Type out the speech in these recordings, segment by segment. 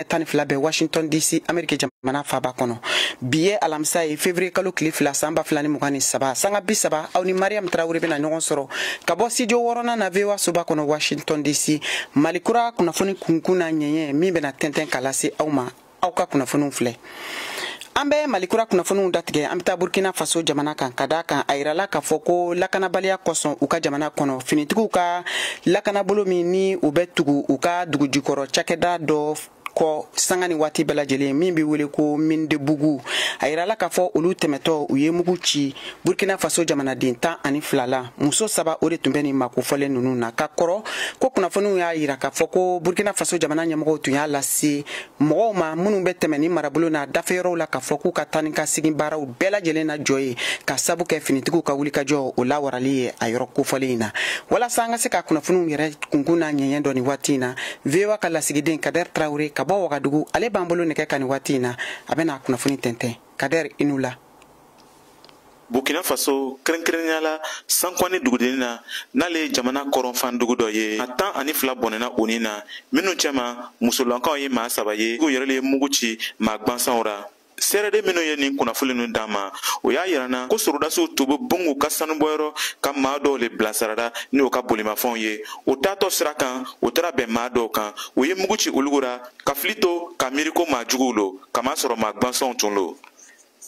12 bɛ Washington DC, Ameriki jamana faaba kɔnɔ. Bi ye alamisa ye, février kalo tile 2, san 2023, sanga 30. Aw ni Mariam Tarawele bɛna ɲɔgɔn sɔrɔ ka bɔ studio wɔɔrɔnan na, VOA soba kɔnɔ, Washington DC. Mali kura kunnafoni kunkun n'a ɲɛɲɛ min bɛna tɛntɛn ka lase aw ma, aw ka kunnafoniw filɛ. An bɛ Malikura kunnafoniw datigɛ, an bɛ taa Burkina Faso jamana kan, ka daa kan a yirala k'a fɔ ko lakanabaliya kosɔn u ka jamana kɔnɔ, finitigiw ka lakanabolo min ni u bɛ tugu u ka dugujukɔrɔ cakɛda dɔ kɔ sanga ni waati bɛɛ lajɛlen, min bɛ wele ko mine de Bougou, a yirala k'a fɔ olu tɛmɛtɔ, u ye mugu ci Burkina Faso jamanaden 12 la. Muso saba, o de tun bɛ nin makofɔlen ninnu na. Ka kɔrɔ ko kunnafoniw y'a yira k'a fɔ ko Burkina Faso jamana ɲɛmɔgɔw tun y'a lase mɔgɔw ma minnu bɛ tɛmɛ ni marabolo n'a dafɛyɔrɔw la, k'a fɔ k'u ka taa ni ka segin baaraw bɛɛ lajɛlen na jɔ ye, ka sabu kɛ finitigiw ka wulikajɔ o lawarali ye a yɔrɔ kofɔlen in na. Walasa an ka se ka kunnafoniw yɛrɛ kunkun n'a ɲɛɲɛ dɔn nin waati in na, VOA ka lasigiden Kader Traoré ka bɔ Wagadugu, ale b'an bolo nɛgɛ kan nin waati in na, a bɛna kunnafoni tɛntɛn. Kader, i n'u la. Burkina Faso, kɛrɛnkɛrɛnnenya la Sankwani dugudennin na, n'ale ye jamana kɔrɔnfan dugu dɔ ye, a 12 bɔnɛna o ni na, minnu cɛma musolankaw ye maa saba ye. U yɛrɛ ye mugu ci maa gwansanw ra. Seereden minnu ye nin kunnafoni ninnu d'an ma, o y'a yira na ko sorodasiw tun bɛ Bungu ka sanubɔyɔrɔ ka maa dɔw le bilasirara ni o ka bolimafɛnw ye. O taatɔ sira kan, o taara bɛn maa dɔw kan, o ye mugu ci olugu ra ka fili to ka miiri ko maa juguw lo, kamasɔrɔ maa gwansanw tun lo.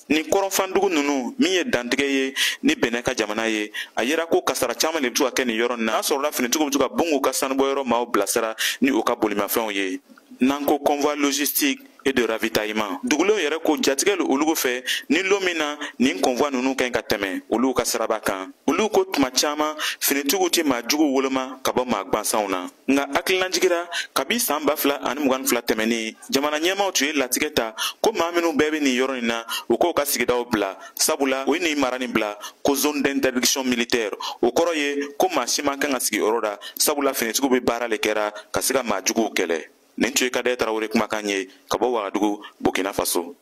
Nin kɔrɔnfandugu ninnu min ye dantigɛ ye ni Bɛnɛ ka jamana ye, a yera ko kasara caman de bɛ to ka kɛ nin yɔrɔ nin na, n'a sɔrɔla finitigiw bɛ to ka Bungu ka sanubɔyɔrɔ maaw bilasira ni u ka bolimafɛnw ye, n'an ko convoi logistique et de ravitaillement. Dugulenw yɛrɛ ko jatigɛ lo olugu fɛ ni lon min na nin convoi ninnu ka ɲi ka tɛmɛ olu ka siraba kan. Olu ko tuma caman finitigiw tɛ maa juguw woloma ka bɔ maa gwansanw na. Nka hakilinajigira, kabi san 2022 tɛmɛnen, jamana ɲɛmaw tun ye latigɛ ta ko maa minnu bɛɛ bɛ nin yɔrɔ nin na, u k'o ka sigidaw bila, sabula o ye nin mara nin bila ko zone d'interdiction militaire. O kɔrɔ ye ko maa si man kan ka sigi yɔrɔ la, sabula finitigiw bɛ baara le kɛra ka se ka maa juguw kɛlɛ. Nin tun ye Kadɛ Tarawele kumakan ye ka bɔ Wagadugu, Burkina Faso.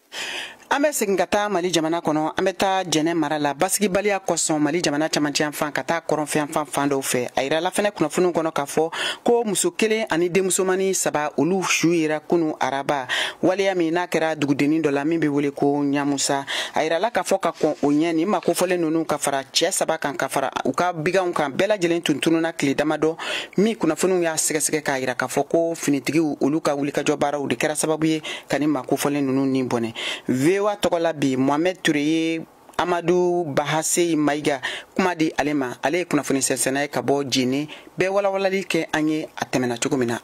An bɛ segin ka taa Mali jamana kɔnɔ. An bɛ taa Jɛnɛ mara la. Basigibaliya kosɔn Mali jamana camancɛ fan ka taa kɔrɔnfɛn fan fan dɔw fɛ, a yirala fɛnɛ kunnafoniw kɔnɔ k'a fɔ ko muso kelen ani denmusomani saba, olu su yera kunu araba, waleya min n'a kɛra dugudennin dɔ la min bɛ wele ko Ɲamusa. A yirala k'a fɔ ka kɔn o ɲɛ, nin makofɔlen ninnu ka fara cɛɛ saba kan, ka fara u ka biganw kan, bɛɛ lajɛlen tun tununa tile damadɔ min. Kunnafoniw y'a sɛgɛsɛgɛ k'a yira k'a fɔ ko finitigiw, olu ka wulikajɔ baaraw de kɛra sababu ye ka nin makofɔlen ninnu ni bɔnɛ. VOA tɔgɔ la bi, Mohamed Touré ye Amadu Bahase Mayiga kuma di ale ma. Ale ye kunnafoni sɛnsɛnna ye ka bɔ Jene, bɛɛ walawalali kɛ an ye a tɛmɛna cogo min na.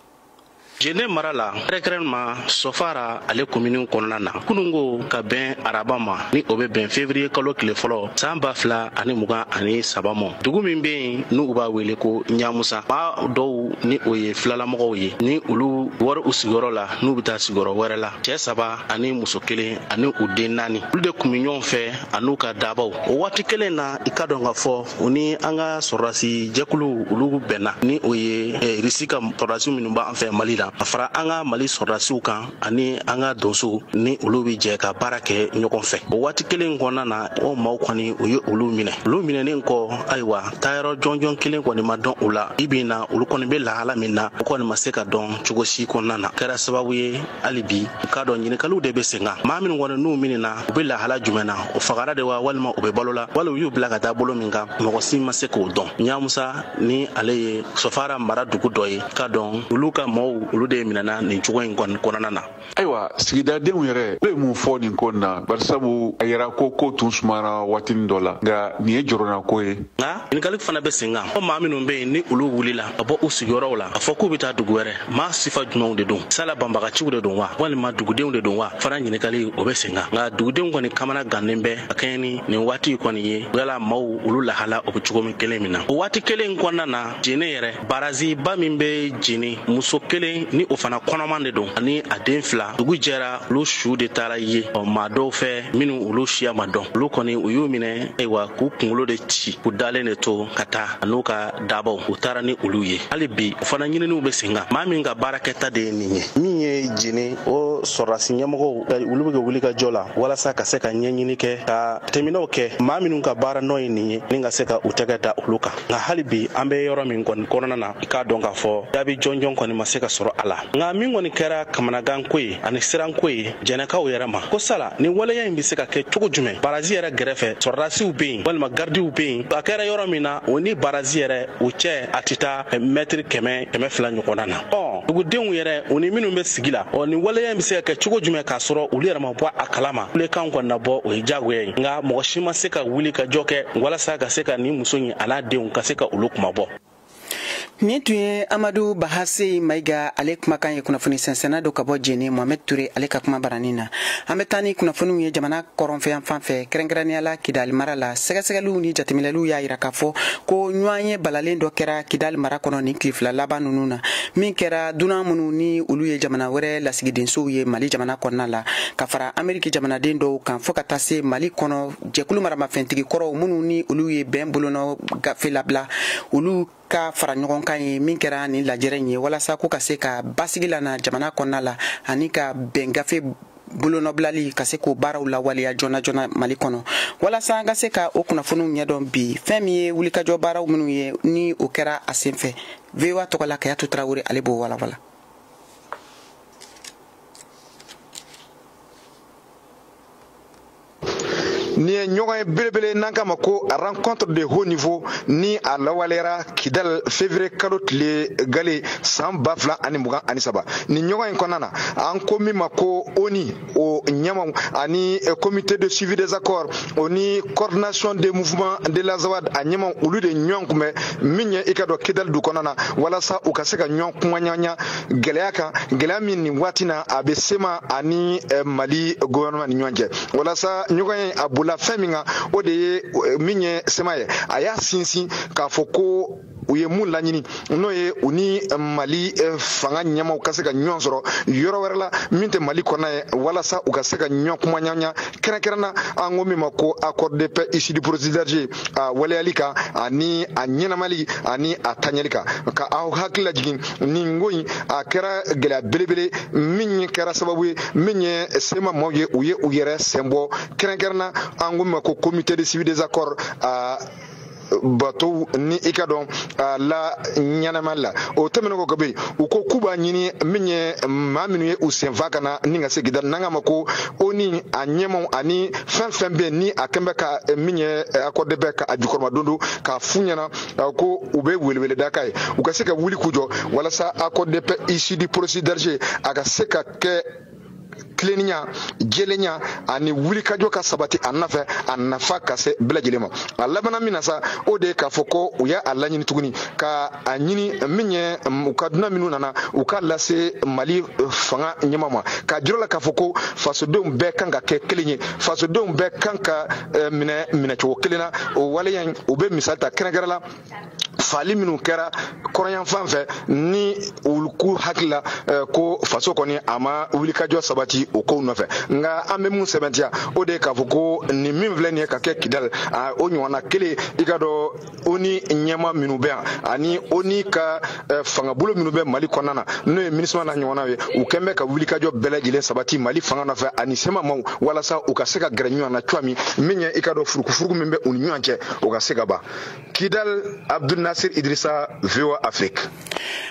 Jene mara la, kɛrɛnkɛrɛn Sɔfara ale komini kɔnɔna na, kunungo ka bɛn araba ma, ni o bɛ bɛn février kalo tile fɔlɔ, san 2023 mɔ, dugu min bɛ yen n'u b'a wele ko Ɲamusa, maa dɔw ni o ye filalamɔgɔw ye, ni olu wɔri u sigiyɔrɔ la n'u bɛ taa sigiyɔrɔ wɛrɛ la, cɛɛ saba ani muso kelen ani u den naani, olu de kun bɛ ɲɔgɔn fɛ an'u ka dabaw. O waati kelen na, i ka dɔn ka fɔ u ni an ka sɔrɔdasi jɛkulu olu bɛnna, ni o ye Risi ka sɔrɔdasi minnu b'an fɛ Mali la, a fara an ka Mali sɔrɔdasiw kan ani an ka donsow, ni olu bɛ jɛ ka baara kɛ ɲɔgɔn fɛ. O waati kelen kɔnɔna na, o maaw kɔni, u ye olu minɛ. Olu minɛnen kɔ, ayiwa, taayɔrɔ jɔnjɔn kelen kɔni ma dɔn u la. Bi bi in na, olu kɔni bɛ lahala min na, o kɔni ma se ka dɔn cogo si kɔnɔna na. Kɛra sababu ye hali bi, u k'a dɔn ɲininkaliw de bɛ sen kan: maa minnu kɔni n'u minɛna, u bɛ lahala jumɛn na? O fagara de wa, walima u bɛ balo la, wala u y'u bila ka taa bolo min kan? Mɔgɔ si ma se k'o dɔn. Ɲamusa ni ale ye Sɔfara mara dugu dɔ ye, k'a dɔn olu ka mɔɔw, olu de minɛna nin cogo in kɔni kɔnɔna na. Ayiwa, sigidadenw yɛrɛ, olu ye mun fɔ nin ko na? Barisabu a yɛrɛ ko ko tun sumara waatinin dɔ la, nka nin ye jɔrɔnako ye. Nka ɲininkali fana bɛ sen kan ko maa minnu bɛ yen ni olu wulila ka bɔ u sigiyɔrɔw la a fɔ k'u bɛ taa dugu wɛrɛ, maa sifa jumɛnw de don? Sala banbagaciw de don wa, walima dugudenw de don wa? Fana ɲininkali o bɛ sen kan. Nka dugudenw kɔni kamana gannen bɛ ka kɛɲɛ ni nin waati kɔni ye, yala maaw olu lahala o bɛ cogo min kelen min na. O waati kelen kɔnɔna na, Jene yɛrɛ, baraziba min bɛ Jene, muso kelen ni o fana kɔnɔman de don ani a den fila, dugu jɛra, olu su de taara ye ɔ maa dɔw fɛ minnu olu siya ma dɔn. Olu kɔni, u y'u minɛ, ayiwa, k'u kunkolo de ci, k'u dalen de to ka taa an'u ka dabaw, u taara ni olu ye. Hali bi o fana ɲininiw bɛ sen kan. Maa min ka baarakɛta de ye nin ye, min ye Jene o ko sɔrɔdasi ɲɛmɔgɔw olu bɛ ka wuli ka jɔ la walasa ka se ka ɲɛɲini kɛ ka tɛmɛnɛw kɛ maa minnu ka baara nɔ ye nin ye ni ka se ka u tɛgɛ da olu kan. Nka hali bi an bɛ yɔrɔ min kɔni kɔnɔna na, i k'a dɔn k'a fɔ jaabi jɔnjɔn kɔni ma se ka sɔrɔ a la. Nka min kɔni kɛra kamanaganko ye ani siranko ye jɛnɛkaw yɛrɛ ma, ko sala ni waleya in bɛ se ka kɛ cogo jumɛn? Barazi yɛrɛ gɛrɛfɛ sɔrɔdasiw bɛ yen walima gardiw bɛ yen, a kɛra yɔrɔ min na o ni barazi yɛrɛ o cɛ a tɛ taa mɛtiri 100 200 ɲɔgɔnna na. Dugudenw yɛrɛ o ni minnu bɛ sigi la, ni waleya in bɛ se ka kɛ cogo jumɛn k'a sɔrɔ olu yɛrɛ ma bɔ a kalama? Kulekan kɔni na bɔ o ye diyagoya ye, nka mɔgɔ si ma se ka wuli ka jɔ kɛ walasa ka se ka nin muso in a n'a denw ka se ka olu kuma bɔ. Nin tun ye Amadu Bahase Mayiga ale kumakan ye, kunnafoni sɛnsɛnna don ka bɔ Jene Mohamed Touré ale ka kuma baranin na. An bɛ taa ni kunnafoniw ye jamana kɔrɔnfɛ fan fɛ, kɛrɛnkɛrɛnnenya la Kidali mara la. Sɛgɛsɛgɛliw ni jateminɛliw y'a yira k'a fɔ ko ɲɔgɔnye balalen dɔ kɛra Kidali mara kɔnɔ nin tile fila laban ninnu na, min kɛra dunan minnu ni olu ye jamana wɛrɛ lasigidensow ye Mali jamana kɔnɔna la, ka fara Ameriki jamanaden dɔw kan, fo ka taa se Mali kɔnɔ jɛkulu maramafɛntigi kɔrɔw minnu ni olu ye bɛn bolonɔ gafe labila, olu ka fara ɲɔgɔn kan ye min kɛra nin lajɛrɛ in ye, walasa ko ka se ka basigi lana jamana kɔnɔna la ani ka bɛn gafe bolonɔbilali ka se k'o baaraw lawaleya joona joona Mali kɔnɔ. Walasa an ka se ka o kunnafoniw ɲɛdɔn bi, fɛn min ye wulikajɔ baaraw minnu ye ni o kɛra a senfɛ, VOA tɔgɔ la Kayatu Tarawele ale b'o walawala. Ni ye ɲɔgɔn ye belebele n'an k'a ma ko rencontre de haut niveau ni a lawaleyara Kidal février kalo tile gale san 2023. Ni ɲɔgɔn in kɔnɔna na, an ko min ma ko ONU o ɲɛmaw ani comité de suivi des accords o ni coordination des mouvements de l'Azawad a ɲɛmaw, olu de ɲɔgɔn kunbɛn min ye i ka dɔn Kidal du kɔnɔna na, walasa u ka se ka ɲɔgɔn kumaɲɔgɔnya gɛlɛya kan, gɛlɛya min nin waati na a bɛ SEMA ani Mali gouvernement ni ɲɔgɔn cɛ. Walasa ɲɔgɔn ye a la fɛn min kan, o de ye min ye SEMA ye, a y'a sinsin k'a fɔ ko u ye mun laɲini, n'o ye u ni Mali fanga ɲɛmaw ka se ka ɲɔgɔn sɔrɔ yɔrɔ wɛrɛ la min tɛ Mali kɔnɔ ye, walasa u ka se ka ɲɔgɔn kumaɲɔgɔnya kɛrɛnkɛrɛnna an ko min ma ko accord de paix issu du processus d'Alger a waleyali kan ani a ɲɛnamali ani a taɲɛli kan. Ka aw hakili lajigin nin ko in a kɛra gɛlɛya belebele min kɛra sababu ye min ye SEMA maaw ye u ye u yɛrɛ sen bɔ kɛrɛnkɛrɛnna an ko min ma ko comité de suivi des accords a bato ni i ka dɔn la ɲɛnama la. O tɛmɛnen kɔ ka bɔ yen, u ko k'u b'a ɲini min ye maa minnu ye u senfa ka na ni ka se Kidal, n'an k'a ma ko ONU a ɲɛmaw ani fɛn fɛn bɛ yen ni a kɛn bɛ ka min ye accord de paix ka a jukɔrɔma don don k'a f'u ɲɛna ko u bɛ weleweleda k'a ye, u ka se ka wuli k'u jɔ walasa accord de paix issu du processus d'Alger a ka se ka kɛ tilennenya, jɛlenya ani wulikajɔ ka sabati a nɔfɛ, a nafa ka se bɛɛ lajɛlen ma. A labanna min na sa, o de ye k'a fɔ ko u y'a laɲini tuguni ka a ɲini min ye u ka dunan minnu nana u k'a lase Mali fanga ɲɛma ma, k'a jira la k'a fɔ ko fasodenw bɛɛ kan ka kɛ kelen ye, fasodenw bɛɛ kan ka minɛ minɛcogo kelen na. O waleya in u bɛ misali ta kɛrɛnkɛrɛn la fali minnu kɛra kɔrɔnyanfan fɛ ni olu k'u hakili la ko faso kɔni a ma wulikajɔ sabati o kow nɔfɛ. Nka an bɛ mun sɛbɛntiya, o de ye k'a fɔ ko nin min filɛ nin ye ka kɛ Kidal, o ɲɔgɔnna kelen i ka dɔn ONU ɲɛma minnu bɛ yan ani ONU ka fangabolo minnu bɛ Mali kɔnɔna na, n'o ye MINUSMA n'a ɲɔgɔnnaw ye, u kɛn bɛ ka wulikajɔ bɛɛ lajɛlen sabati Mali fanga nɔfɛ ani SEMA maaw, walasa u ka se ka gɛrɛ ɲɔgɔn na cogoya min, min ye i ka dɔn furukufuruku min bɛ u ni ɲɔgɔn cɛ, o ka se ka ban. Kidal, Abdul Nasir Idrissa, VOA Afrique.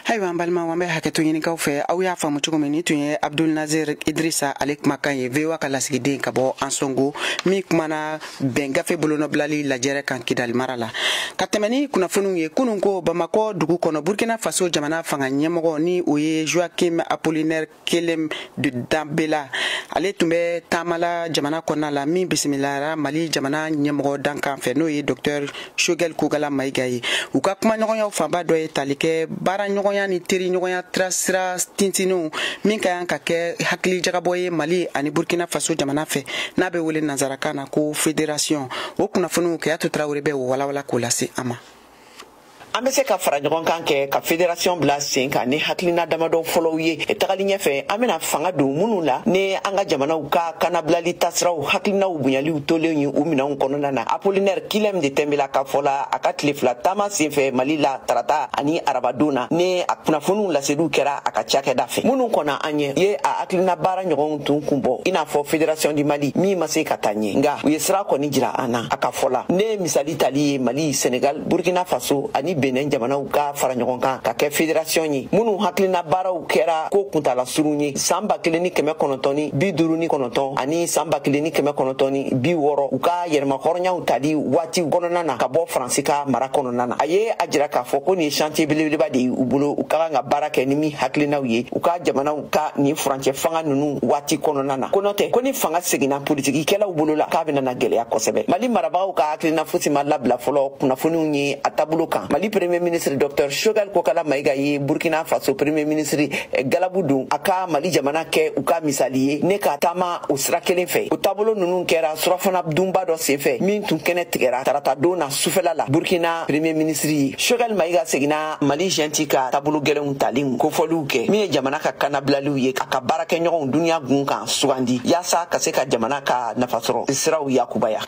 Ayiwa an balimaw, an bɛ hakɛto ɲinikaw fɛ, aw y'a faamu cogo min, nin tun ye Abdul Nasir Idrissa ale kumakan ye, VOA ka lasigiden ka bɔ Ansongo, min kumana bɛn gafe bolonɔbilali lajɛrɛ kan Kidali mara la. Ka tɛmɛ ni kunnafoniw ye, kunun ko Bamakɔ dugu kɔnɔ, Burkina Faso jamana fanga ɲɛmɔgɔ ni o ye Joachim Apollinaire Kelem de Danbela, ale tun bɛ taama la jamana kɔnɔna la, min bisimilara Mali jamana ɲɛmɔgɔ dankan fɛ, n'o ye Docteur Choguel Kokalla Maïga ye. U ka kumaɲɔgɔnyaw fanba dɔ ye tali kɛ baaraɲɔgɔnya ni teriɲɔgɔnya sira tintinw min ka kan ka kɛ hakili jagabɔ ye Mali ani Burkina Faso jamana fɛ, n'a bɛ wele nanzarakan na ko fédération. O kunnafoniw Kayatu Tarawele bɛ o walawala k'o lase an ma. An bɛ se ka fara ɲɔgɔn kan kɛ ka fédération bila sen kan ni hakilina damadɔ fɔlɔw ye tagali ɲɛfɛ. An bɛna fanga don minnu la ni an ka jamanaw ka kanabilali tasiraw hakilinaw bonyaliw tolen ye u minɛnw kɔnɔna na. Apollinaire Kyelem de Tambela ka fɔ la, a ka tile 2 taama senfɛ Mali la tarata ani arabadon na, ni a kunnafoniw laseliw kɛra a ka cakɛda fɛ. Minnu kɔnna an ɲɛ ye a hakilina baara ɲɔgɔnw tun kun bɔ, i n'a fɔ Fédération du Mali min ma se ka taa ɲɛ, nka u ye sira kɔni jira an na. A ka fɔ la, ne misali tali ye Mali, Senegal, Burkina Faso ani Benin jamanaw ka fara ɲɔgɔn kan ka kɛ fédération ye, minnu hakilina baaraw kɛra ko kuntala surun ye san 1959 ani san 1960, u ka yɛrɛmahɔrɔnyaw tali waati kɔnɔna na ka bɔ Faransi ka mara kɔnɔna na. A ye a jira k'a fɔ ko nin ye chantier belebeleba de ye u bolo, u ka kan ka baara kɛ ni min hakilinaw ye u ka jamanaw ka nin furancɛ fanga ninnu waati kɔnɔna na. Ko n'o tɛ, ko ni fanga seginna politikikɛlaw bolo la, k'a bɛna na gɛlɛya kosɛbɛ. Mali marabagaw ka hakilina fosi ma labila fɔlɔ kunnafoniw ye a taabolo kan. Mali Premier ministre Dr Choguel Kokala Maïga ye Burkina Faso Premier ministre galabu don a ka Mali jamana kɛ u ka misali ye ne ka taama o sira kelen fɛ. O taabolo ninnu kɛra surafana dunba dɔ senfɛ min tun kɛnɛ tigɛra tarata don na sufɛla la Burkina Premier ministre ye. Choguel Maïga seginna Mali junte ka taabolo gɛlɛnw taliw kofɔliw kɛ, min ye jamana ka kanabilaliw ye, a ka baarakɛɲɔgɔnw duniya gun kan sugandi yaasa ka se ka jamana ka nafasɔrɔ siraw yakubaya.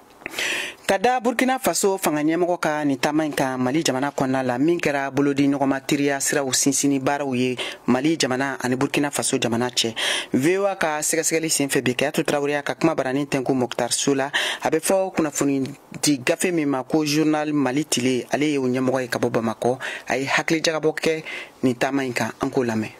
Ka da Burkina Faso fanga ɲɛmɔgɔ ka nin taama in kan Mali jamana kɔnɔna la, min kɛra bolodi ɲɔgɔnma teriya siraw sinsinni baaraw ye Mali jamana ani Burkina Faso jamana cɛ, VOA ka sɛgɛsɛgɛli senfɛ bi, Kayatu Tarawele ka kuma barani tɛnku Mokhtar Sola, a bɛ fɔ kunnafoni di gafe min ma ko Journal Mali Tile, ale ye o ɲɛmɔgɔ ye ka bɔ Bamakɔ. A ye hakilijagabɔ kɛ nin taama in kan, an k'o lamɛn.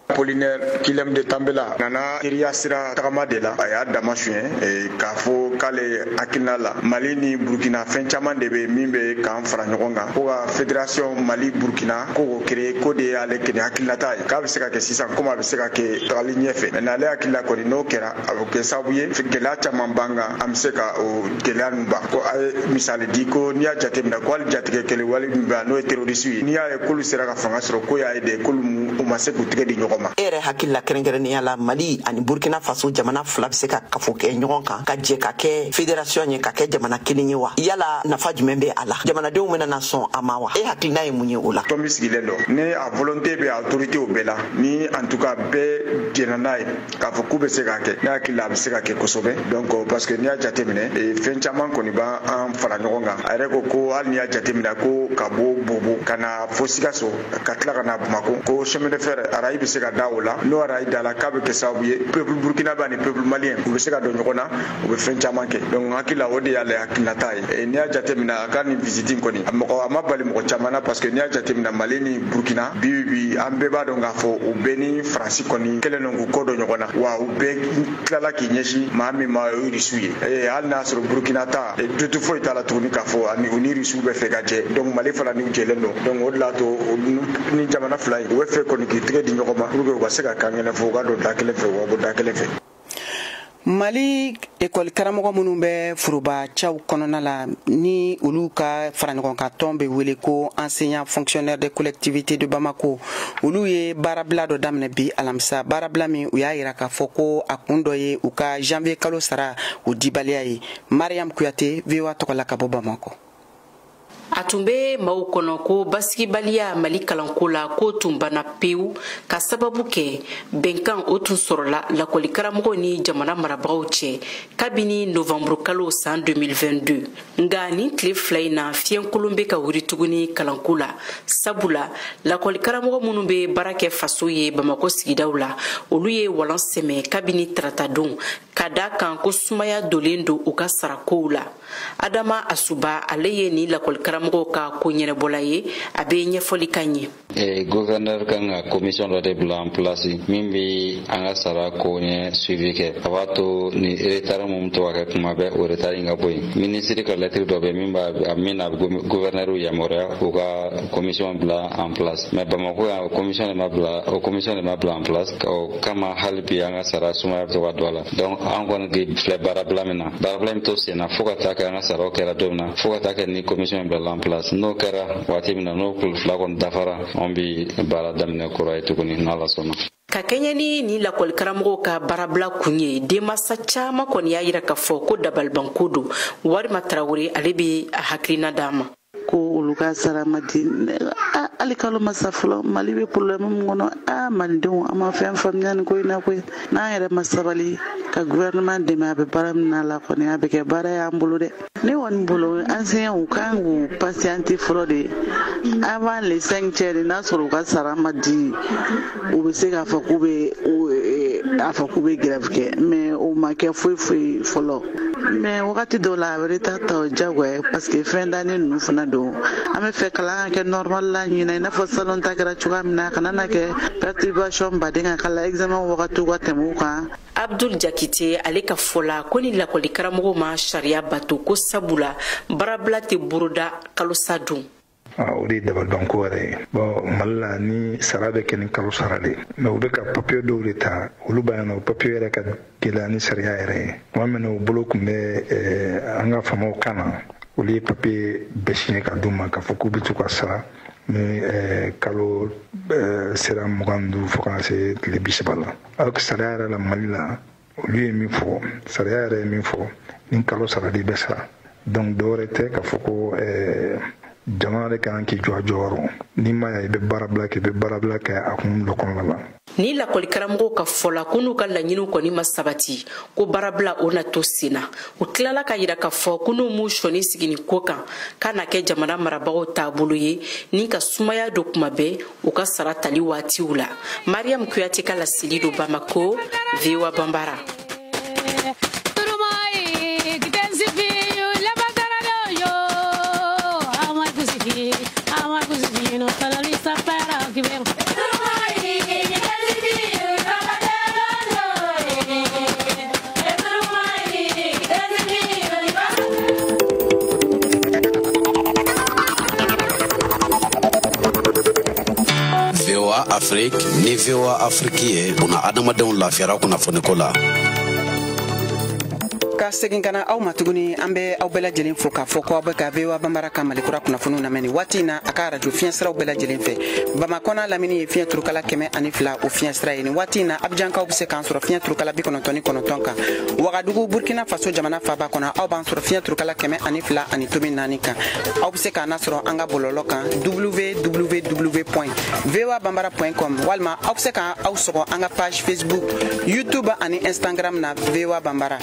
Apollinaire Kyelem de Tambela nana teriya sira tagama de la. A y'a dama suɲɛ k'a fɔ k'ale hakilina la, Mali ni Burkina, fɛn caman de bɛ min bɛ k'an fara ɲɔgɔn kan, ko ka fédération Mali Burkina ko k'o créer, ko de y'ale kɛnɛ hakilinata ye, k'a bɛ se ka kɛ sisan komi a bɛ se ka kɛ tagali ɲɛfɛ. Mais n'ale hakilila kɔni, n'o kɛra, a bɛ kɛ sababu ye gɛlɛya caman b'an kan, an bɛ se ka o gɛlɛya ninnu ban. Ko a ye misali di ko n'i y'a jateminɛ ko hali jatigɛ kɛlɛ wale min bɛ yan, n'o ye terroriste ye, n'i y'a ye k'olu sera ka fanga sɔrɔ, ko y'a ye de k'olu u ma se k'u tigɛ di ɲɔgɔn ma. E yɛrɛ hakili la, kɛrɛnkɛrɛnnenya la, Mali ani Burkina Faso jamana fila bɛ se ka kafo kɛ ɲɔgɔn kan ka jɛ ka kɛ fédération ye, ka kɛ jamana kelen ye wa? Yala nafa jumɛn bɛ a la? Jamanadenw bɛna na sɔn a ma wa? E hakilina ye mun ye o la? Tɔn min sigilen don ni a volonté bɛ autorité bɛɛ la, ni en tout cas bɛɛ jɛnna n'a ye k'a fɔ k'u bɛ se k'a kɛ, ne hakili la a bɛ se ka kɛ kosɛbɛ. Donc parce que n'i y'a jateminɛ, fɛn caman kɔni b'an fara ɲɔgɔn kan. A yɛrɛ ko ko hali n'i y'a jateminɛ ko ka bɔ Bobo ka na fo Sikaso, ka tila ka na Bamako, ko chemin de fer rail bɛ se ka da o la. N'o rail da la, k'a bɛ kɛ sababu ye peuple burkinabé ani peuple malien u bɛ se ka don ɲɔgɔn na, u bɛ fɛn caman kɛ. Donc n hakili la, o de y'ale hakilinata ye. N'i y'a jateminɛ, a ka nin visite in kɔni, mɔgɔ a ma bali mɔgɔ caman na, parce que n'i y'a jateminɛ, Mali ni Burkina, bi bi an bɛɛ b'a dɔn k'a fɔ u bɛɛ ni Faransi kɔni kɛlen don k'u kɔ don ɲɔgɔn na wa. U bɛɛ tilala k'i ɲɛsin maa min ma, o ye Rusiw ye. Hali n'a sɔrɔ Burkina ta doute foyi t'a la tuguni k'a fɔ ani u ni Rusiw bɛ fɛ ka jɛ, donc Mali fana n'u jɛlen don. Donc o de l'a to ni jamana fila in u bɛ fɛ kɔni k'i tɛgɛ di ɲɔgɔn ma pour que u ka se ka kan kelen fɔ, u ka don da kelen fɛ, u ka bɔ da kelen fɛ. Mali ekɔli karamɔgɔ minnu bɛ foroba caw kɔnɔna la, ni olu ka faraɲɔgɔnkan tɔn bɛ wele ko Enseignant fonctionnaire de collectivité de Bamako, olu ye baarabila dɔ daminɛ bi alamisa. Baarabila min, u y'a yira k'a fɔ ko a kun dɔ ye u ka janvier kalo sara o dibaliya ye. Mariam Kuyate, VOA tɔgɔ la ka bɔ Bamakɔ. A tun bɛ maaw kɔnɔ ko basigibaliya Mali kalanko la, ko tun banna pewu, ka sababu kɛ bɛnkan o tun sɔrɔla lakɔlikaramɔgɔw ni jamana marabagaw cɛ kabini novanburu kalo san 2022. Nka nin tile 2 in na, fiɲɛkolon bɛ ka wuri tuguni kalanko la, sabula lakɔlikaramɔgɔ minnu bɛ baara kɛ faso ye Bamakɔ sigidaw la, olu ye walan sɛmɛ kabini taratadon, ka da kan ko sumaya donnen don u ka sarakow la. Adama Asuba, ale ye nin lakɔlikaramɔgɔw ka ko ɲɛnabɔla ye, a bɛ ɲɛfɔli ka ɲɛ. Gouverneur kan ka commission dɔ de bila en place min bɛ an ka sara ko ɲɛ suivi kɛ. A b'a to ni retard mun to ka kɛ kuma bɛɛ, o retard in ka bɔ yen. Ministre ka lettre dɔ bɛ min b'a min na gouverneur yamaruya u ka commission bila en place, mais Bamako yan, o commission de ma bila, o commission de ma bila en place. O kama hali bi an ka sara sumaya bɛ to ka don a la. Donc an kɔni de filɛ baarabila min na, baarabila min to sen na fo ka taa kɛ an ka saraw kɛra don min na, fo ka taa kɛ ni commission in bilala en place. N'o kɛra waati min na, n'o kulu 2 kɔni dafara, an bi baara daminɛ kura ye tuguni n'Ala sɔnna. Ka kɛɲɛ ni nin lakɔlikaramɔgɔw ka baarabila kun ye, denmansa caman kɔni y'a yira k'a fɔ ko dabalibanko don. Warima Tarawele, ale bɛ a hakilina d'a ma. Ko olu olu ka sara ma di. Hali kalo ma sa fɔlɔ, Mali bɛ problème min kɔnɔ, aa malidenw an ma fɛn faamuya nin ko in na koyi. N'an yɛrɛ ma sabali ka gouvernement dɛmɛ a bɛ baara min na la kɔni, a bɛ kɛ baara y'an bolo dɛ. Ne kɔni bolo, enseignants u kan k'u patienter fɔlɔ de avant le 5 cɛ de, n'a sɔrɔ u ka sara ma di, u bɛ se k'a fɔ k'u bɛ a fɔ k'u bɛ grève kɛ, mais o ma kɛ foyi foyi fɔlɔ. Mais wagati dɔw la a bɛ retard ta, o diyagoya, parce que fin d'année ninnu fana don. An bɛ fɛ kalan ka kɛ normal la ɲinɛ, i n'a fɔ salon ta kɛra cogoya min na, a kana na kɛ perturbation baden ka k'a la, examen wagatiw ka tɛmɛ u kan. Abdul Jakite ale ka fɔ la ko ni lakɔlikaramɔgɔw ma sariya bato, ko sabula baarabila tɛ boroda kalosa dun. O de ye dabalibanko yɛrɛ ye. Bon, Mali la, ni sara bɛ kɛ ni kalo sara de, mais u bɛ ka papiye dɔw de ta, olu b'a yan nɔ, papiye yɛrɛ ka gɛlɛya ni sariya yɛrɛ ye. Tuma min na u bolo tun bɛ an ka faamaw kan na, olu ye papiye bɛɛ siɲɛ ka d'u ma k'a fɔ k'u bɛ to ka sara ni kalo sera 25 fo ka na se tile 30 la. Alors que sariya yɛrɛ la Mali la, olu ye min fɔ, sariya yɛrɛ ye min fɔ, ni kalo sara de bɛ sara. Donc dɔwɛrɛ tɛ k'a fɔ ko jamana de kan k'i jɔ a jɔyɔrɔ, n'i ma ya i bɛ baarabila kɛ, i bɛ baarabila kɛ a kun dɔ kɔnɔna la. Ni lakɔlikaramɔgɔw ka fɔ la ko n'u ka laɲiniw kɔni ma sabati, ko baarabila o na to sen na. U tilala ka yira k'a fɔ ko n'u m'u sɔnni sigi nin ko kan, k'a na kɛ jamana marabagaw taabolo ye ni ka sumaya don kuma bɛɛ u ka sara tali waatiw la. Mariam Kuyate ka laseli don Bamako, VOA Banbara. VOA Afrique ni VOA Afrique ye buna adamadenw lafiyara kunnafoniko la. Ka segin ka na aw ma tuguni, an bɛ aw bɛɛ lajɛlen fo k'a fɔ ko aw bɛ ka VOA Banbara ka Malikura kunnafoniw lamɛn nin waati in na a ka arajo fiɲɛsiraw bɛɛ lajɛlen fɛ. Bamakɔ n'a lamini ye fiɲɛ turukala 102 o fiɲɛsira ye. Nin waati in na, Abijankaw bɛ se k'an sɔrɔ fiɲɛ turukala 99 kan. Wagadugu, Burkina Faso jamana faaba kɔnɔ, aw b'an sɔrɔ fiɲɛ turukala 102.4 kan. Aw bɛ se k'an lasɔrɔ an ka bɔlɔlɔ kan www.voabambara.com, walima aw bɛ se k'aw sɔgɔ an ka page Facebook, YouTube ani Instagram na VOA Banbara.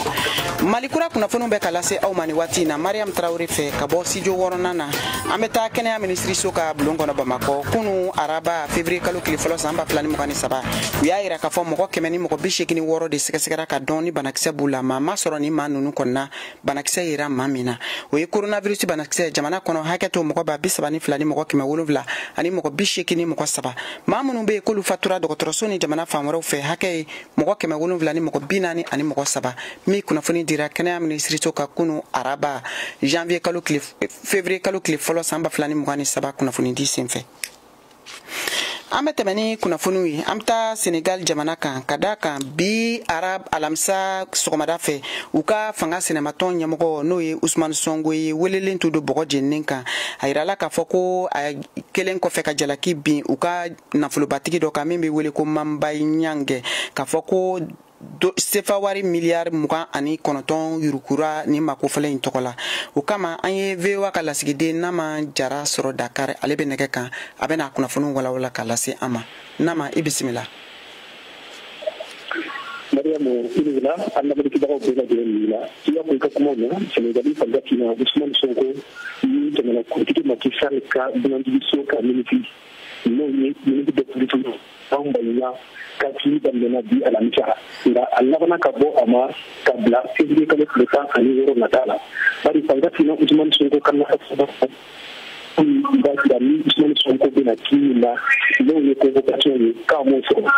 Malikura kunnafoniw bɛ ka lase aw ma nin waati in na Mariam Tarawele fɛ ka bɔ studio wɔɔrɔnan na. An bɛ taa kɛnɛya minisiriso ka bulon kɔnɔ Bamakɔ. Kunu araba, février kalo tile fɔlɔ san 2023, u y'a yira k'a fɔ mɔgɔ 186 de sɛgɛsɛgɛra ka dɔn ni banakisɛ b'u la. Maa ma sɔrɔ ni maa ninnu kɔnɔna banakisɛ yera maa min na, o ye coronavirus banakisɛ. Jamana kɔnɔ hakɛ to mɔgɔ 32 ni mɔgɔ 700 ani mɔgɔ 83. Maa minnu bɛ yen k'olu fatura dɔgɔtɔrɔso ni jamana fan wɛrɛw fɛ, hakɛ ye mɔgɔ 700 ni mɔgɔ 40 ani mɔgɔ 3. Min kunnafoni dira kɛnɛya minisiriso ka kunu araba janvier kalo tile, février kalo tile fɔlɔ san 2023 kunnafoni di senfɛ. An bɛ tɛmɛ ni kunnafoniw ye. An bɛ taa Senegal jamana kan, ka da kan bi arab alamisa sɔgɔmada fɛ, u ka fanga sɛnɛmatɔn ɲɛmɔgɔ, n'o ye Usumani Sɔngo ye, welelen tun don bɔgɔ jeninen kan. A yirala k'a fɔ ko a kelen kɔfɛ ka jalaki bin u ka nafolobatigi dɔ kan min bɛ wele ko Mambayi Ɲangɛ, k'a fɔ ko sefa wari miliyari 29 yurukura ni mako fɔlɔ in tɔgɔ la. O kama, an ye VOA ka lasigiden Nama Jara sɔrɔ Dakar. Ale bɛ nɛgɛ kan, a bɛna kunnafoniw walawala ka lase an ma. Nama, i bisimila. Mariamu, i ni wula, an lamɛnnikɛbagaw bɛɛ lajɛlen ni wula. I y'a fɔ i ka kumaw na, Senegali fanga tina Ousmane Sonko ni jamana kuntigi Macky Sall ka dunanjigiso ka minisiri, n'o ye ministre de politique Mame Mbaye Niang, ka kiiri daminɛna bi alamisa, nka a labanna ka bɔ a ma ka bila février kalo tile 16 nata la, bari fanga tina Ousmane Sonko ka nafa b'a jira ni Ousmane Sonko bɛna kiiri min na, n'o ye convocation ye, k'a m'o sɔrɔ.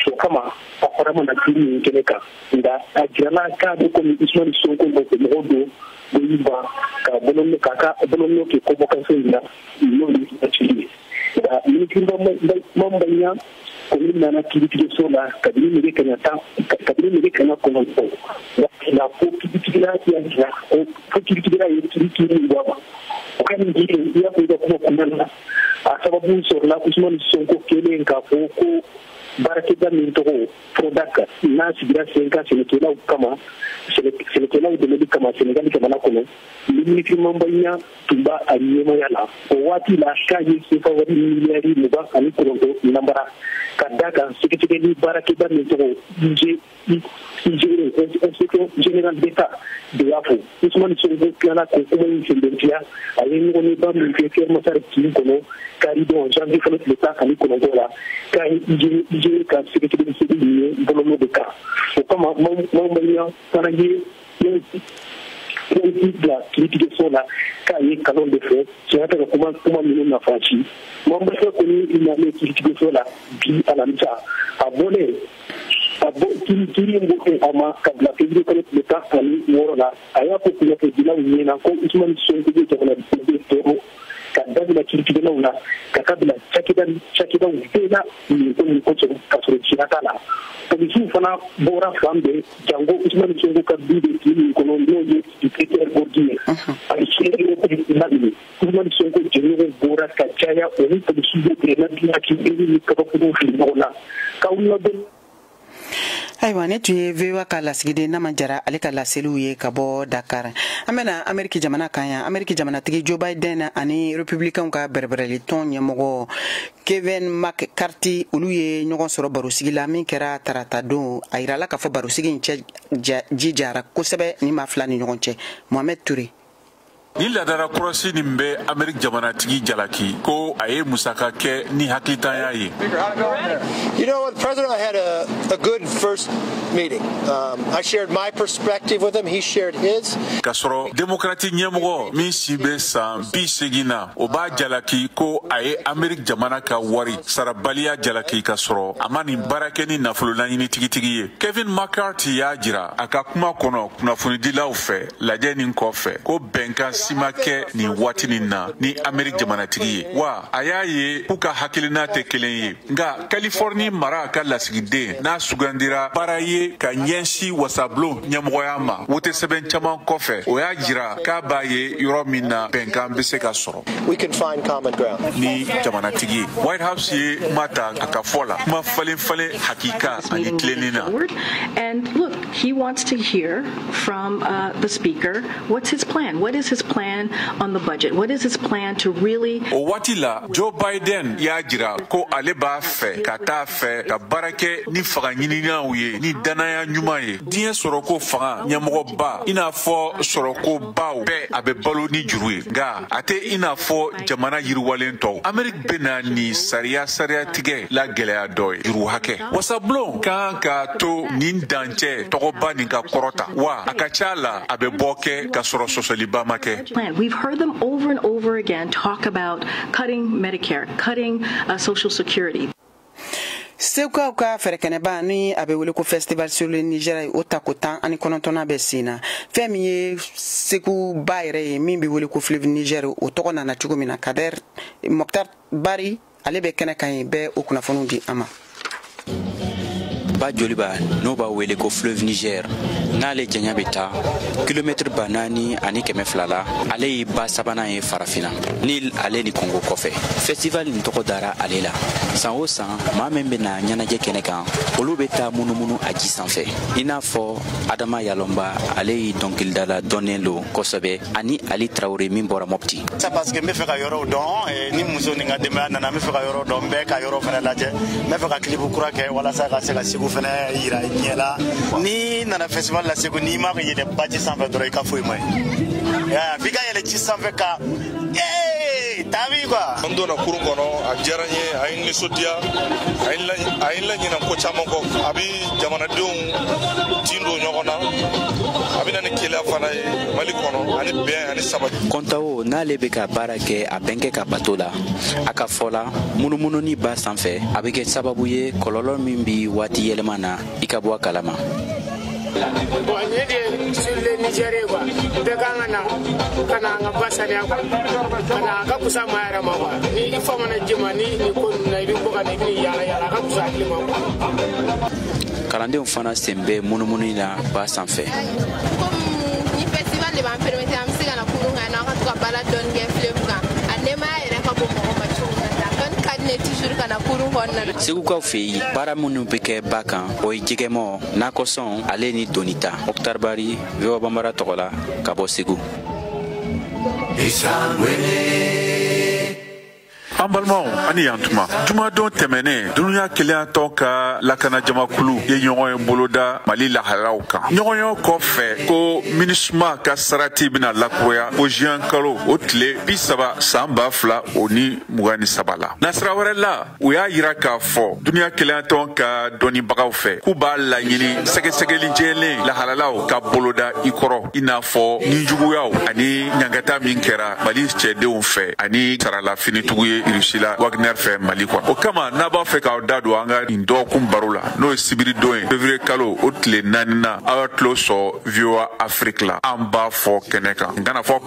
O kama a fara mana kiiri min kɛnɛ kan, nka a jirala k'a bɛ komi Ousmane Sonko nɔfɛ mɔgɔ dɔ dɔ y'i ban ka bolonɔ k'a ka bolonɔ kɛ convocation in na, n'o ye signature ye. Nka minisiri Mame Mbaye Niang kɔni nana kiiritigɛso la kabini nɛgɛ kaɲa 10, kabini nɛgɛ kaɲa 9, nka fo kiiritigɛla y'a jira fo kiiritigɛla ye kiiri kiiri bɔ a ma. O ka nin kiiri, i y'a fɔ i ka kuma kɔnɔna na, a sababu sɔrɔla Ousmane Sonko kɛlen k'a fɔ ko Baarakɛda min tɔgɔ Prodac, n'a sigira sen kan sɛnɛkɛlaw kama, sɛnɛkɛlaw dɛmɛli kama Senegali jamana kɔnɔ, ni minisiri Mame Mbaye Niang tun b'a a ɲɛmɔgɔya la o waati la, k'a ye sefa wari miliyari 29 nanbara, ka da kan sɛgɛsɛgɛli baarakɛda min tɔgɔ IGE, Inspection générale d'État, de y'a fɔ. Ousmane Sonko tilala k'o kuma in sɛmɛntiya. A ye ɲɔgɔnyeba min kɛ Keur Massar kin kɔnɔ kari don, janvier kalo tile 19 la, k'a ye IGE ka sɛgɛsɛgɛli sɛbɛn in ye bɔlɔlɔ de kan. O kama, Mame Mbaye Niang fana ye plainte bila kiiritigɛso la k'a ye kalon de fɛ, tiɲɛ tɛ ka kuma kuma minnu na Faransi. Mame Mbaye kɔni nalen kiiritigɛso la bi alamisa, a bɔlen a bɔ kiiri in bɔlen a ma ka bila février kalo tile 16 la, a y'a fɔ kunnafonidilaw ɲɛna ko Ousmane Sonko bɛ jamanaden tɔɔrɔ, ka dabila kiiritigɛlaw la, ka taa bila cakɛda cakɛdaw bɛɛ la nin ko nin kosɔn, ka sɔrɔ tiɲɛ t'a la. Polisiw fana bɔra fan bɛɛ, janko Ousmane Sonko ka du bɛ kin min kɔnɔ, n'o ye Cité Gorgui ye, ani sɛgɛsɛgɛli laminɛ. Ousmane Sonko jɛɲɔgɔnw bɔra ka caya, o ni polisiw bɛ grenade hakili ni kabakuruw fili ɲɔgɔn na k'aw ladɔn. Ayiwa, ne tun ye VOA ka lasigiden Nama Jara, ale ka laseliw ye ka bɔ Dakar. An bɛna Ameriki jamana kan yan. Ameriki jamanatigi Joe Biden ani Republicainw ka bɛrɛbɛrɛli tɔn ɲɛmɔgɔ Kevin McCarthy, olu ye ɲɔgɔn sɔrɔ barosigi la min kɛra tarata don. A yirala k'a fɔ barosigi in cɛ ji jara kosɛbɛ ni maa fila ni ɲɔgɔn cɛ. Mohamed Touré. Ni ladara kɔrɔsi nin bɛ Ameriki jamanatigi jalaki ko a ye musaka kɛ ni hakilitanya ye. You know what, President, I had a good first meeting. I shared my perspective with him. He shared his. K'a sɔrɔ Demokrati ɲɛmɔgɔ min si bɛ san 80 na, o b'a jalaki ko a ye Ameriki jamana ka wari sarabaliya jalaki, ka sɔrɔ a ma nin baara kɛ ni nafolo laɲini tigitigi ye. Kevin McCarthy y'a jira a ka kuma kɔnɔ kunnafonidilaw fɛ lajɛ nin kɔfɛ ko bɛnkan si ma kɛ nin waati nin na ni Ameriki jamanatigi ye, wa a y'a ye k'u ka hakilina tɛ kelen ye. Nka Californie mara ka lasigiden n'a sugandira baara ye ka ɲɛsin wasabulon ɲɛmɔgɔya ma wote sɛbɛn caman kɔfɛ, o y'a jira k'a b'a ye yɔrɔ min na bɛnkan bɛ se ka sɔrɔ We can find common ground. ni jamanatigi ye. White House ye kuma ta a ka fɔ la kuma falen falen hakika ani tilenni na. And look, he wants to hear from the speaker, what's his plan? What is his plan on the budget? What is his plan to really O waati la, Joe Biden y'a jira ko ale b'a fɛ ka taa fɛ ka baara kɛ ni fanga ɲininaw ye ni danaya ɲuman ye. Diɲɛ sɔrɔko fanga ɲɛmɔgɔba, i n'a fɔ sɔrɔkobaw bɛɛ, a bɛ balo ni juru ye, nka a tɛ i n'a fɔ jamana yiriwalen tɔw. Ameriki bɛna nin sariya sariyatigɛ la gɛlɛya dɔ ye juru hakɛ. Wasabulon kan ka to nin dancɛ tɔgɔba nin ka kɔrɔta, wa a ka ca la a bɛ bɔ kɛ ka sɔrɔ sɔsɔliba ma kɛ. plan? We've heard them over and over again talk about cutting Medicare, cutting Social Security. Segukaw ka fɛrɛkɛnɛba ni a bɛ wele ko Festival sur le Niger, o tako 19nan bɛ sen na. Fɛn min ye Segu ba yɛrɛ ye min bɛ wele ko fleuve Niger, o tɔgɔ nana cogo min na, Kader Mokhtar Bari, ale bɛ kɛnɛ kan yen, bɛɛ o kunnafoniw di an ma. Ba joliba n'o b'a wele ko fleuve Niger, n'ale janya bɛ taa kilomɛtiri 4200 la, ale ye ba sabanan ye Farafina ni ale ni Kɔngo kɔfɛ. Festival nin tɔgɔ dara ale la. San o san, maa min bɛ na ɲɛnajɛ kɛnɛ kan, olu bɛ taa munumunu a ji sanfɛ, i n'a fɔ Adama Yalɔnba, ale ye dɔnkilidala dɔnnen lo kosɛbɛ, ani Ali Tarawele min bɔra Mɔpti. Parce que n bɛ fɛ ka yɔrɔw dɔn ni muso ni n ka denbaya nana. N bɛ fɛ ka yɔrɔ dɔn, n bɛ ka yɔrɔ fana lajɛ. N bɛ fɛ ka clip kura kɛ walasa ka se ka Segu fana yira diɲɛ la. N'i nana festival la Segu, n'i ma yɛlɛ baji sanfɛ dɔrɔn, i ka foyi ma ye. F'i ka yɛlɛ ji sanfɛ ka tabi quoi. An donna kurun kɔnɔ, a diyara n ye, a ye n nisɔndiya, a ye n laɲinɛ ko caman kɔ. A bɛ jamanadenw tin don ɲɔgɔn na, a bɛ na ni keleya fana ye Mali kɔnɔ, ani bɛn ani sabati. Kɔntawo n'ale bɛ ka baara kɛ a bɛnkɛ ka bato la, a ka fɔ la, munumununi ba sanfɛ a bɛ kɛ sababu ye kɔlɔlɔ min bi waati yɛlɛma na, i ka bɔ a kalama. Bon, nin de sur le Niger ye quoi. Bɛɛ kan ka na ka na an ka ba saniya quoi, ka na a ka kusa maa yɛrɛ ma quoi. Ni i fa mana ji ma ni nin ko ninnu na, i bɛ bɔ ka na, i bɛ n'i yaala yaala, a ka kusa hakili ma quoi. Kalandenw fana sen bɛ munumunu na ba sanfɛ. Comme ni festival de b'an permettre an bɛ se ka na kurun kan, n'an ka to ka balade dɔɔni kɛ fleuve kan, a nɛɛmaya yɛrɛ ka bon mɔgɔ ma cogo min na. Dɔnni ka di ne. ye toujours ka na kurun kɔnɔna na. Segukaw fɛ yen, baara minnu bɛ kɛ ba kan, o ye jɛgɛmɔ, nakɔsɔn ale ni donita. Mokhtar Bari, VOA Bambara tɔgɔ la, ka bɔ Segu. An balimaw, ani yan tuma jumadon tɛmɛnen, dunuya kelenya tɔn ka lakanajamakulu ye ɲɔgɔn ye boloda Mali lahalaw kan. Ɲɔgɔnyɔ kɔfɛ ko MINUSMA ka sarati bena lakuraya ko juin kalo o tile 30 san 2023 la. Nasira wɛrɛ la, u y'a yira k'a fɔ duniya kelenya tɔn ka dɔnnibagaw fɛ k'u b'a laɲini sɛgɛsɛgɛli jɛlen lahalalaw ka boloda i kɔrɔ, i n'a fɔ nijuguyaw ani ɲangata min kɛra Mali cɛdenw fɛ ani sarala finitugu ye Rusila Wagner fɛ Mali kɔnɔ. O kama, n'a b'a fɛ k'aw da don an ka nin dɔgɔkun baro la, n'o ye sibiri don ye, février kalo o tile naaninan, aw y'a tulo sɔn VOA Afrique la, an b'a fɔ kɛnɛ kan n kana fɔ.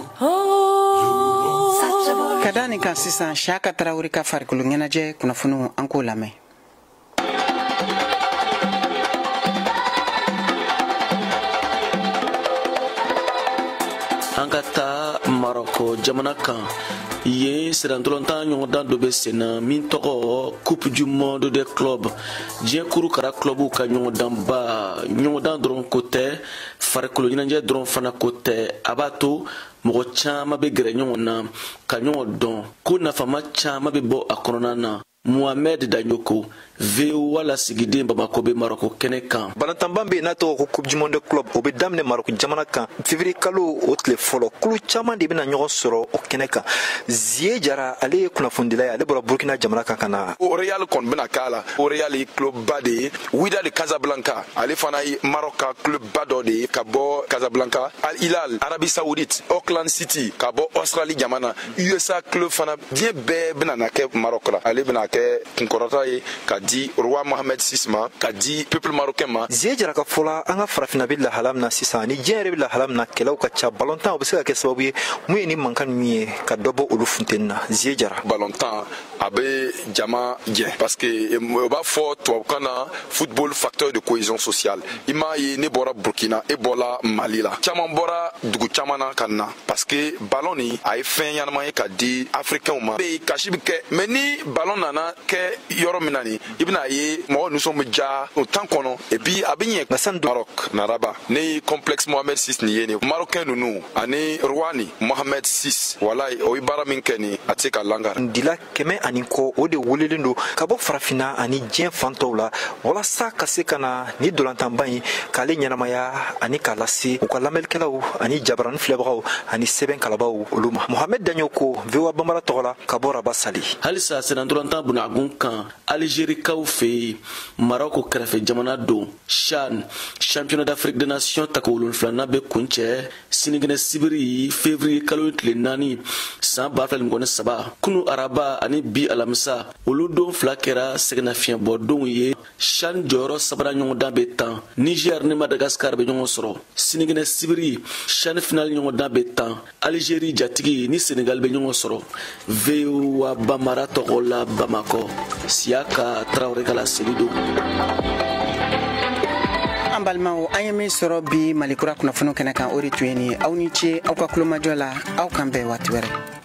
Ka da nin kan sisan, Siyaka Tarawele ka farikolo ɲɛnajɛ kunnafoniw, an k'o lamɛn. An ka taa Marɔkɔ jamana kan. Yen sirantɔlɔntan ɲɔgɔndan dɔ bɛ sen na min tɔgɔ Coupe du monde des clubs, diɲɛ kurukara clubw ka ɲɔgɔndanba. Ɲɔgɔndan dɔrɔn ko tɛ, farikolo ɲɛnajɛ dɔrɔn fana ko tɛ, a b'a to mɔgɔ caman bɛ gɛrɛ ɲɔgɔn na ka ɲɔgɔn dɔn, ko nafama caman bɛ bɔ a kɔnɔna na. Mohamed Dagnoko, VOA lasigiden Bamakɔ, bɛ Marɔkɔ kɛnɛ kan. Balontanba bɛ yen n'a tɔgɔ ko Coupe du monde club, o bɛ daminɛ Marɔku jamana kan février kalo o tile fɔlɔ. Kulu caman de bɛna ɲɔgɔn sɔrɔ o kɛnɛ kan. Zie Jara, ale ye kunnafonidila ye, ale bɔra Burkina jamana kan ka na. O Real kɔni bɛna k'a la. O Real ye club ba de ye. Wydad de Casablanca, ale fana ye Maroc ka club ba dɔ de ye ka bɔ Casablanca. Al Hilal, Arabie Saoudite, Auckland City ka bɔ Australie jamana, USA club fana, diɲɛ bɛɛ bɛna na kɛ Maroc la. Ale bɛna kɛ kunkɔrɔta ye ka di roi Mohamed VI ma, ka di peuple marocain ma. Zie Jara ka fɔ la, an ka farafinna bɛ lahala min na sisan ani diɲɛ yɛrɛ bɛ lahala min na, kɛlɛw ka ca, balontan o bɛ se ka kɛ sababu ye mun ye ni mankan ninnu ye ka dɔ bɔ olu funteni na. Zie Jara. Balontan a bɛ jama jɛ parce que u b'a fɔ tubabukan na football facteur de cohésion sociale. I m'a ye, ne bɔra Burkina, e bɔra Mali la, caman bɔra dugu caman na ka na parce que ballon nin a ye fɛn ɲɛnama ye ka di africainw ma. Bɛ kasi bɛ kɛ, mais ni ballon nana kɛ yɔrɔ min na nin, i bɛna ye mɔgɔ nisɔn bɛ ja o temps kɔnɔ et puis a bɛ ɲɛ. Nka sani Maroc na Rabat, ne ye complexe Mohamed VI nin ye, nin marocain ninnu ani roi ni Mohamed VI, walayi, o ye baara min kɛ nin, a tɛ se ka langari. Dila kɛmɛ ani kɔ, o de welelen don ka bɔ farafinna ani diɲɛ fan tɔw la walasa ka se ka na ni dolantanba in k'ale ɲɛnamaya ani k'a lase u ka lamɛnnikɛlaw ani jabarani filɛbagaw ani sɛbɛn kalabaw olu ma. Mohamed Daɲo ko, VOA Bambara tɔgɔ la, ka bɔ Rabat Sali. Halisa sennantolatan bunagun kan, Alizerikaw fɛ yen, Marɔku kɛrɛfɛ jamana don, CHAN, Championnat d'Afrique des Nations tako wolonfilanan bɛ kuncɛ sinikɛnɛ sibiri, février kalo tile 4 san 2023. Kunu araba ani bi alamisa, olu don fila kɛra sɛgɛnnafiɲɛbɔdonw ye. CHAN jɔyɔrɔ sabanan ɲɔgɔndan bɛ tan, Niger ni Madagascar bɛ ɲɔgɔn sɔrɔ. Sinikɛnɛ sibiri, CHAN final ɲɔgɔndan bɛ tan, Algérie jatigi ni Sénégal bɛ ɲɔgɔn sɔrɔ. VOA Bambara tɔgɔ la, Bamakɔ, Siyaka Tarawele ka laseli don. An balimaw, an ye min sɔrɔ bi Malikura kunnafoniw kɛnɛ kan, o de tun ye nin ye. Aw ni ce aw ka kulomajɔ la. Aw kan bɛn waati wɛrɛ.